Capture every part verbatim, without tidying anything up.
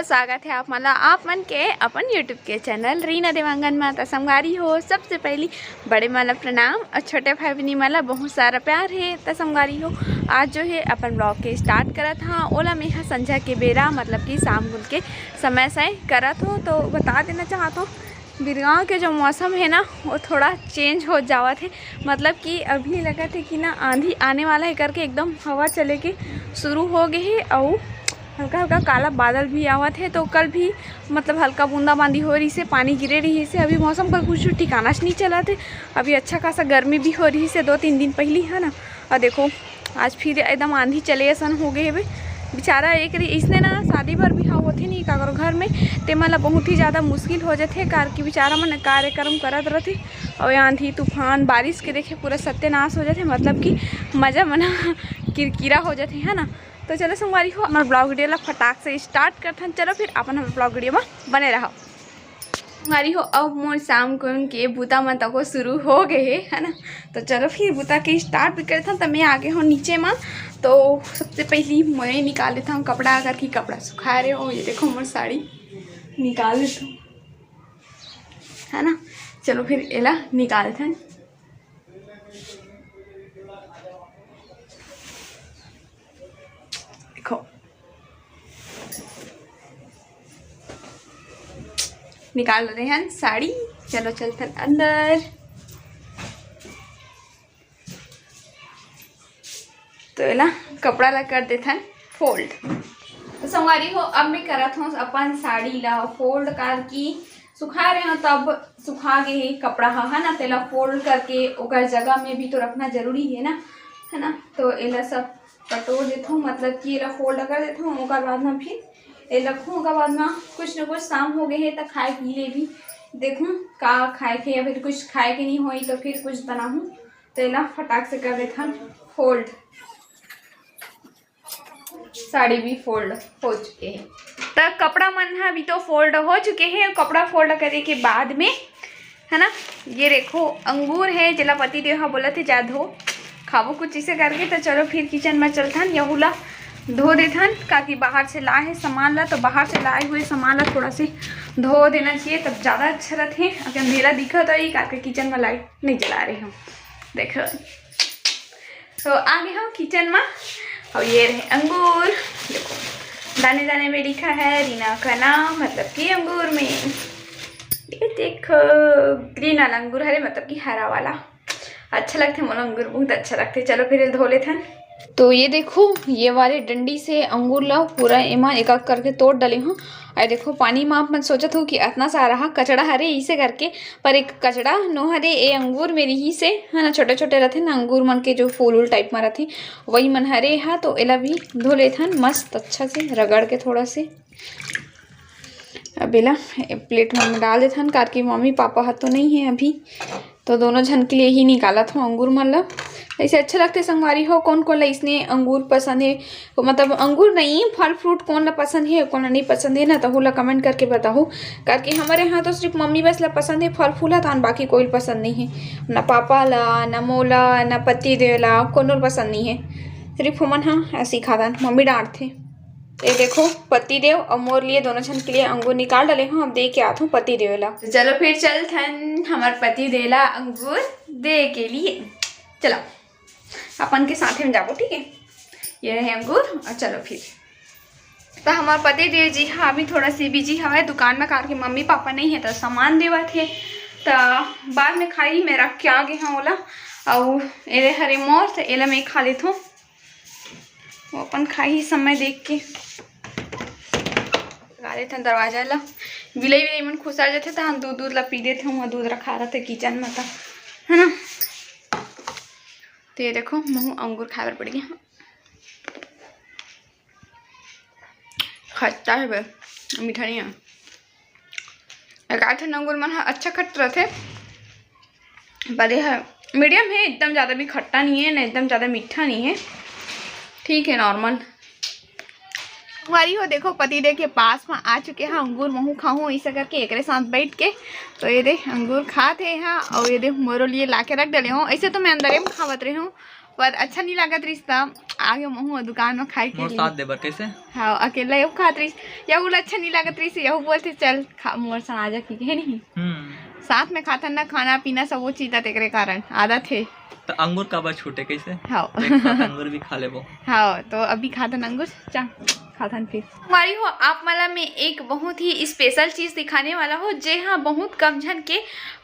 स्वागत है आप मन ला, आप मन के अपन YouTube के चैनल रीना देवांगन मा। त संगवारी हो, सबसे पहली बड़े मन ला प्रणाम और छोटे भाई बहिनी मन ला बहुत सारा प्यार है। त संगवारी हो, आज जो है अपन ब्लॉग के स्टार्ट करत हाँ, ओला मैं ह संझा के बेरा, मतलब कि शाम गुन के समय से करत हूँ। तो बता देना चाहत हूँ, बिरगांव के जो मौसम है ना, वो थोड़ा चेंज हो जावत है। मतलब कि अभी लगत है कि ना आंधी आने वाला है करके एकदम हवा चले के शुरू हो गए है, और हल्का हल्का काला बादल भी आवत है। तो कल भी मतलब हल्का बूंदाबांदी हो रही से, पानी गिरे रही से। अभी मौसम का कुछ ठिकाना से नहीं चलत है। अभी अच्छा खासा गर्मी भी हो रही से दो तीन दिन पहली, है ना। और देखो, आज फिर एकदम आंधी चले असन हो गए हवे। बेचारा एक री-, इसने ना शादी बर बिहाव होथे नहीं काकरो घर में, ते मन ला बहुत ही ज़्यादा मुश्किल हो जाथे, कार कि बेचारा मन कार्यक्रम करत रहथे, और ये आंधी तूफान बारिश के देखे पूरा सत्यानाश हो जाथे, मतलब कि मजा मना किरकिरा हो जाथे, है ना। तो चलो संगवारी हो, हमारे ब्लॉग वीडियो ला फटाक से स्टार्ट करथन। चलो फिर अपन हमारे ब्लॉग वीडियो में बने रहो। संगवारी हो, अब मोर शाम कुन के बूता मन तको शुरू हो गए हे, है ना। तो चलो फिर बूता के स्टार्ट भी करथन। त मैं आगे हूँ नीचे मा, तो सबसे पहली मैं निकाल लेता हूँ कपड़ा, अगर की कपड़ा सुखा रहे हो। ये देखो मोर साड़ी निकाल लेता हूँ, है ना। चलो फिर एला निकालथन। देखो, निकाल रहे हैं साड़ी। चलो चलथन अंदर। तो एला कपड़ा ला कर देथन फोल्ड। तो संगवारी हो, अब मैं करत हूँ अपन साड़ी ला फोल्ड, कार की सुखा रहे हो, तब सुखा गए हे कपड़ा ह, है ना। तेला फोल्ड करके ओकर जगह में भी तो रखना जरूरी है ना, है ना। तो एला सब पटो देथूँ, मतलब कि एला फोल्ड कर देथूँ। ओकर बाद में फिर ए रखूँ, ओकर बाद में कुछ न कुछ शाम हो गए हे, त खाए पी ले भी देखूँ का खाए के, या फिर कुछ खाए के नहीं होई तो फिर कुछ बनाहूँ। तो एला फटाक से कर देथन फोल्ड। साड़ी भी फोल्ड हो चुके हैं। त कपड़ा मन ह भी तो फोल्ड हो चुके हैं। कपड़ा फोल्ड करे के बाद में, है ना, ये देखो अंगूर है, जेला पति देव ह बोलत हे जा धो, खाबो कुछ इसे करके। तो चलो फिर किचन में चलथन, यहू ला धो देथन, काकि बाहर से लाए है सामान ला, तो बाहर से लाए हुए सामान ला थोड़ा से धो देना चाहिए, तब ज़्यादा अच्छा रहते। अगर अंधेरा दिखत होही, काकि किचन में लाइट नहीं जला रहे हम। देखो, तो आ गए हम किचन में। और ये रहे अंगूर, देखो दाने दाने में लिखा है रीना का नाम, मतलब कि अंगूर में। ये देखो ग्रीन वाला अंगूर हरे, मतलब कि हरा वाला। अच्छा लगथे मोला अंगूर, बहुत अच्छा लगथे। चलो फिर धो लेथन। तो ये देखो, ये वाले डंडी से अंगूर ला पूरा एमा एक एक करके तोड़ डले हूँ। और देखो पानी में आप मन सोचत हो कि अतना सारा हा कचड़ा हरे इसे करके, पर एक कचड़ा नो हरे, ए अंगूर में रही से, है ना, छोटे छोटे रहते ना अंगूर मन के जो फूल उल टाइप में रहते, वही मन हरे हा। तो एला भी धो लेथन मस्त अच्छा से रगड़ के थोड़ा से। अब एला प्लेट में डाल देथन, कार के मम्मी पापा ह तो नहीं है अभी, तो दोनों झन के लिए ही निकालत हूँ अंगूर मन ला। ऐसे अच्छा लगते संगवारी हो, कौन कौन ला इसने अंगूर पसंद है, मतलब अंगूर नहीं, फल फ्रूट कौन ला पसंद है, कौन ला नहीं पसंद है ना, तहू ला कमेंट करके बताहू। कार के हमारे यहाँ तो सिर्फ मम्मी बस ला पसंद है फल फूल, तान बाकी कोई पसंद नहीं है, ना पापा ला, ना मोला, ना पति देव ला, कोनो ला पसंद नहीं है। सिर्फ हमन हाँ ऐसे ही खाथन, मम्मी डांटथे। ये देखो पति देव और मोर लिए दोनों झन के लिए अंगूर निकाल डाले हूँ। अब दे के आत हूँ पति देव ला। तो चलो फिर चलथन हमार पति देव ला अंगूर दे के लिए। चलो अपन के साथे में जाबो, ठीक है। ये रहे अंगूर और चलो फिर। तो हमार पति देव जी हाँ अभी थोड़ा सी बिजी हवे दुकान में, कार के मम्मी पापा नहीं है तो सामान देवत है, तो बाद में खाई, मैं रख के आ गए हाँ ओला। और ये हरे मोर, तो एला मैं खा लेत हूँ। वो अपन खाही समय देख के लगा लेथन दरवाजा ला। बिलई विलई मन खुसर जाथे त हम दूध दूध ला पी देथे, वहाँ दूध रखा रहथे किचन में त, है ना। तो ये देखो महू अंगूर खाए बर पड़ गया। खट्टा है बे, मीठा नहीं है। एक आध ठन अंगूर मन ह अच्छा खट रहथे, पर ये ह मीडियम है, एकदम ज़्यादा भी खट्टा नहीं है ना एकदम ज़्यादा मीठा नहीं है, ठीक है, नॉर्मल। संगवारी हो देखो पतिदेव के पास में आ चुके हैं अंगूर, महू खाहूँ ऐसा करके एकरे साथ बैठ के। तो ये दे अंगूर खात हे हा, और ये दे मोरो लिए ला के रख डले हूँ। ऐसे तो मैं अंदर में खावत रही हूँ, पर अच्छा नहीं लागत रहिस, त आगे महू दुकान में खाए के मोर लिए। साथ देबर कैसे? हाँ, अकेला यहू खात रहिस, यहू ला अच्छा नहीं लागत रहिस, यहू बोलथे, "चल खा, मोर संग आ जा," कि हे नहीं। हम्म। साथ में खाथन ना, खाना पीना सब वो चीज, त तेकरे कारण आदत हे। त अंगूर काबर छूटे कैसे? हाँ। एक साथ अंगूर भी खा लेबो। हाँ, तो अभी खाथन अंगूर, चा खाथन फिर। संगवारी हो, आप मन ला मैं एक बहुत ही स्पेशल चीज दिखाने वाला हूँ, जे हा बहुत कम झन के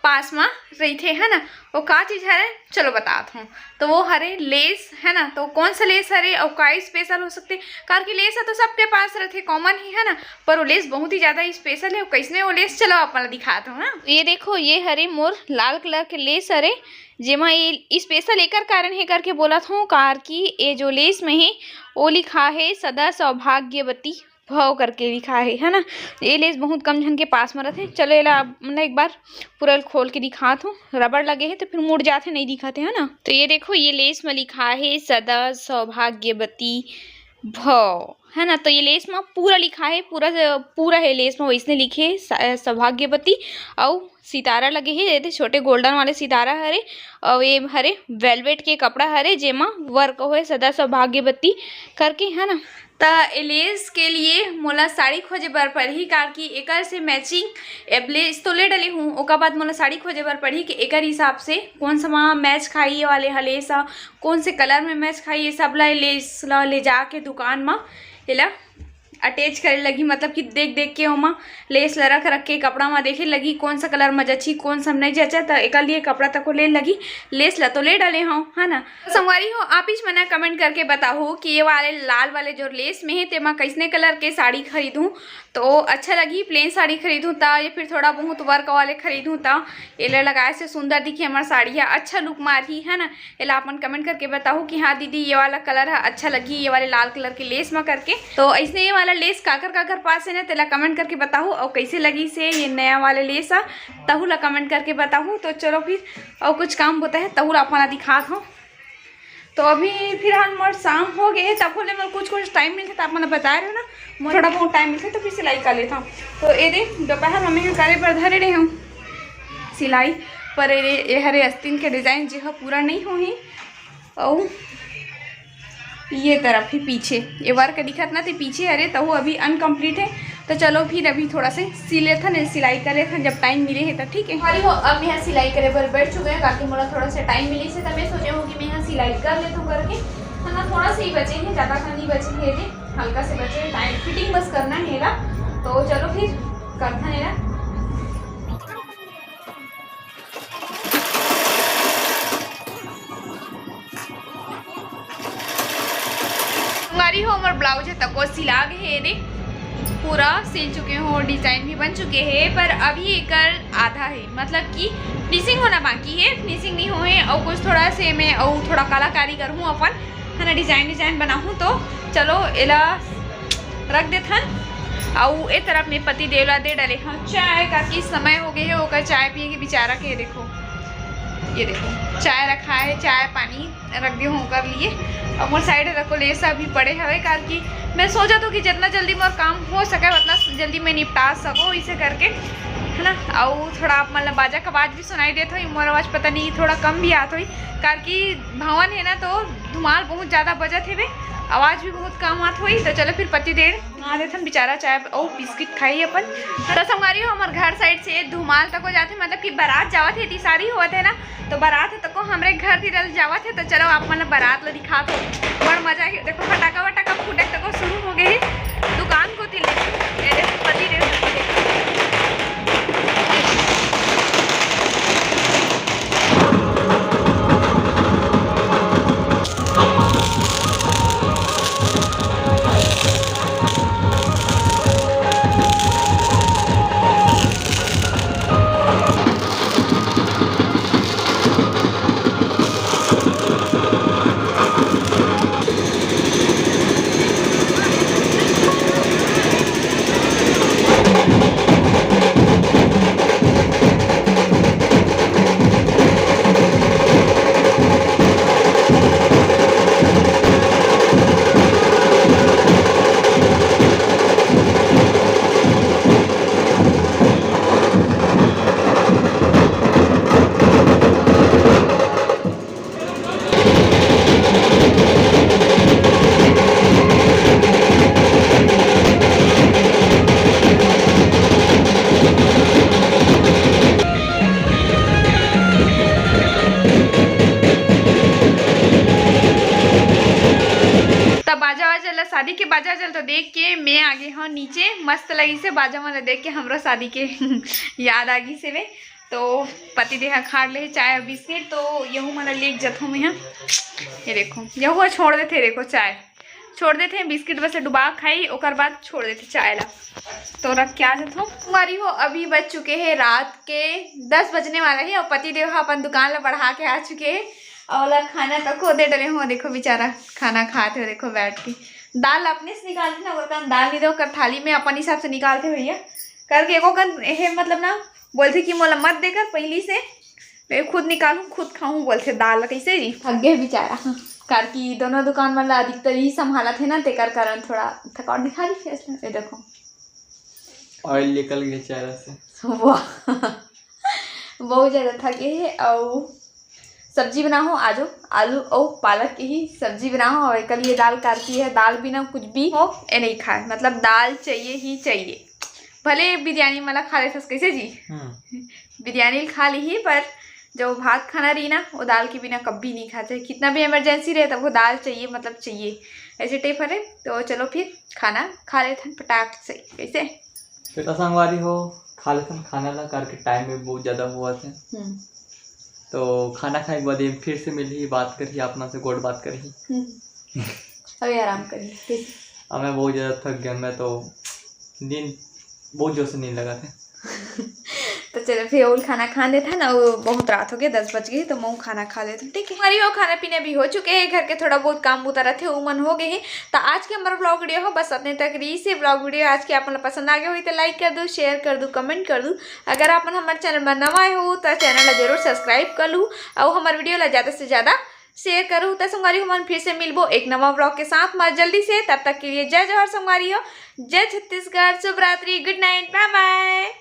पास मा रहिथे, है ना। वो का चीज हरे, चलो बतात हूँ। तो वो हरे लेस, है ना। तो कौन सा लेस हरे और का स्पेशल हो सकथे, काबर कि लेस ह तो सबके पास रहिथे, कॉमन ही, है ना। पर वो लेस बहुत ही ज्यादा स्पेशल है। वो कैसने वो लेस, चलो आप मन ला दिखात हूँ। हाँ, ये देखो, ये हरे मोर लाल कलर के लेस हरे, जेमा ये स्पेशल एकर कारण हे करके बोलत हूँ, काबर कि ये जो लेस में हे, वो लिखा हे सदा सौभाग्यवती भव करके लिखा हे, है ना। ये लेस बहुत कम झन के पास में रहिथे। चलो, एला आप मन एक बार पूरा खोल के दिखात हूँ। रबड़ लगे हे तो फिर मुड़ जाथे, नहीं दिखत हे, है ना। तो ये देखो, ये लेस में लिखा हे सदा सौभाग्यवती भव, है ना। तो ये लेस में पूरा लिखा हे, पूरा, पूरा हे लेस में, वैसने लिखे हे स-, सौभाग्यवती। अउ सितारा लगे हे, ये दे छोटे गोल्डन वाले सितारा हरे, अउ ये हरे वेलवेट के कपड़ा हरे, जेमा वर्क होए सदा सौभाग्यवती करके, है ना। त ए लेस के लिए मोला साड़ी खोजे बर पड़ही, काबर कि एकर से मैचिंग अब लेस तो ले डले हूँ, ओकर बाद मोला साड़ी खोजे बर पड़ही कि एकर हिसाब से कौन सा मा मैच खाही ये वाले ह लेस ह, कौन से कलर में मैच खाही, ये सब ला लेस ला ले जाके दुकान मा एला अटैच करे लगही, मतलब कि देख देख के ओमा लेस ला रख रख के कपड़ा मा देखे लगही कौन सा कलर मा जची, कौन सा नहीं जचा, त एकर लिए कपड़ा तको ले लगही। लेस ला तो ले डाले हूँ, है ना। संगवारी हो, आप इच मना कमेंट करके बताहू कि ये वाले लाल वाले जो लेस में है, तेमा कैसने कलर के साड़ी खरीदूँ तो अच्छा लगही, प्लेन साड़ी खरीदूँ त या फिर थोड़ा बहुत वर्क वाले खरीदूँ त एला लगाए से सुंदर दिखे, हमार साड़ी है अच्छा लुक मारही, है ना। एला अपन कमेंट करके बताहू कि हाँ दीदी, ये वाला कलर है अच्छा लगही, ये वाले लाल कलर के लेस में करके। तो ऐसने ये वाला लेस काकर काकर पास है ना, तेला कमेंट करके बताहू। और कैसे लगिस हे ये नया वाला लेस है, तहू ला कमेंट करके बताहू। तो चलो फिर, और कुछ काम होता है, तहू ला अपन ला दिखात हूँ। तो अभी फिलहाल मोर शाम हो गए हे, तब ले मोर कुछ कुछ टाइम मिलथे, त आप मन ल बताए रहे ना, मोर थोड़ा बहुत टाइम मिलथे तो फिर सिलाई कर लेता हूँ। तो ये दे दोपहर में मैं करे बर धरे रहे हूँ सिलाई, पर ये, ये हरे अस्तीन के डिजाइन जे ह पूरा नहीं होही। अउ ये तरफ ही पीछे ये वर्क दिखत ना, ते पीछे हरे, तहू अभी अनकम्प्लीट है। तो चलो फिर अभी थोड़ा से सी लेथन, सिलाई कर लेथन, जब टाइम मिले है तो ठीक है। अरे हो, अब मैं सिलाई करे बर बैठ चुके हैं, ताकि मोला थोड़ा सा टाइम मिले से, तब मैं सोचे हूँ कि मैं यहाँ सिलाई कर लेता हूँ करके, है ना। थोड़ा सा ही बचे हैं, ज़्यादा का नहीं बचे हैं, ये हल्का से बचे हैं, टाइट फिटिंग बस करना है ना। तो चलो फिर करथन है ना। संगवारी हो, मोर ब्लाउज है तको सिला गे हे, ये दे पूरा सिल चुके हो, डिजाइन भी बन चुके हैं, पर अभी एकर आधा है, मतलब कि फिनिशिंग होना बाकी है, फिनिशिंग नहीं हुए। और कुछ थोड़ा से मैं और थोड़ा कलाकारी करूँ अपन, है ना, डिजाइन डिजाइन बनाऊँ। तो चलो एला रख देथन। अउ ए तरफ में पति देव ला दे डाले हूँ चाय, काकि समय हो गए है ओकर चाय पिए के। बेचारा के देखो, ये देखो चाय रखा है, चाय पानी रख दे हूँ ओकर लिए। और मोर साइड रखो लेसा भी पड़े हवे, काकि मैं सोचत हूँ कि जितना जल्दी मोर काम हो सके उतना जल्दी मैं निपटा सको इसे करके, है ना। अउ थोड़ा आप मन ला बाजा का आवाज भी सुनाई देत होई, मोर आवाज पता नहीं थोड़ा कम भी आत होई, काकि भवन है ना तो धुमाल बहुत ज्यादा बजत हेवे, आवाज भी बहुत कम आत होई। तो चलो फिर पति देव आ देथन बेचारा चाय अउ बिस्किट खाई अपन। तो संगवारी हो, हमर घर साइड से धुमाल तको जाथे, मतलब कि बारात जावत हे, तिसारी होवत हे ना, तो बारात हे तको हमरे घर तिर जावत हे। तो चलो आप मन ला बारात ला दिखा दो, बड़ मजा ही। देखो फटाका वटाका फूटे तको शुरू हो गए हे दुकान को तिले। ये देखो पति देव, पति देव। इसे बाजा मन ला देख के हमरो शादी के याद आ गिस हवे। तो पति देव ह खा ले चाय अउ बिस्किट, तो यहू मन ला लेके जथों मैं ह। ये देखो, यहू ह छोड़ देथे, देखो चाय छोड़ देथे, बिस्किट बस डुबा खाई, ओकर बाद छोड़ देथे चाय ला। तो रख के आ जथों। संगवारी हो, अभी बज चुके हैं रात के दस बजने वाला है और पति देव ह अपन दुकान ला बढ़ा के आ चुके हैं। और ओला खाना तको दे डरे हो, देखो बेचारा खाना खात हे, देखो बैठ के। दाल अपने से निकालथे ना, ओकर कारण दाल नहीं दे, ओकर थाली में अपन हिसाब से निकालथे भैया। करके एको कन हे, मतलब ना, बोलथे कि मोला मत देकर पहिली से, मैं खुद निकालूं, खुद खाऊं, बोलथे दाल। कैसे जी? थक गए बेचारा। करके दोनों दुकान मन ला अधिकतर ही संभालत हे ना, तेकर कारण थोड़ा थकावट दिखा दी फेस ला। ये देखो, ऑयल निकल गया चेहरा से। वाह, बहुत ज्यादा थके हे। अउ सब्जी बनाहूं, आजो आलू अउ पालक के ही सब्जी बनाहूं। अउ एकर लिए दाल कारकी है, दाल बिना कुछ भी हो ए नहीं खाए, मतलब दाल चाहिए ही चाहिए। भले बिरयानी मला खा लेथस कैसे जी, हम्म। बिरयानी खा ली ही, पर जो भात खाना रही ना, वो दाल के बिना कभी नहीं खाते। कितना भी इमरजेंसी रहे, तब वो दाल चाहिए, मतलब चाहिए, ऐसे टाइप हरे। तो चलो फिर खाना खा लेथन फटाक से, कैसे? तो संगवारी हो, खा लेथन खाना ला, करके टाइम भी बहुत ज्यादा हुआ थे। हम्म। तो खाना खाए के बाद ये फिर से मिलही, बात करही, अपना से गोठ बात करही। हम्म। अभी आराम करही, ठीक। अब मैं बहुत ज्यादा थक गया, मैं तो नींद, बहुत जोर से नींद लगा थे। तो चलो फिर अउ खाना खा लेथन, वो बहुत रात हो गया, दस बज गई, तो मैं खाना खा लेथन, ठीक है। हमारी वो खाना पीना भी हो चुके हैं, घर के थोड़ा बहुत काम बुता रहते, वो मन हो गए हैं। तो आज के हमारा ब्लॉग वीडियो हो बस अतने तक रही से। ब्लॉग वीडियो आज के आप मन ला पसंद आ गया होही तो लाइक कर दो, शेयर कर दो, कमेंट कर दो। अगर आप मन हमारे चैनल में नवा आए हो तो चैनल ला जरूर सब्सक्राइब कर लू और हमारे वीडियो ला ज्यादा से ज्यादा शेयर करू। तो संगवारी हो, मन फिर से मिलबो एक नवा ब्लॉग के साथ में जल्दी से। तब तक के लिए जय जोहार संगवारी हो, जय छत्तीसगढ़, शुभ रात्रि, गुड नाइट, बाय बाय।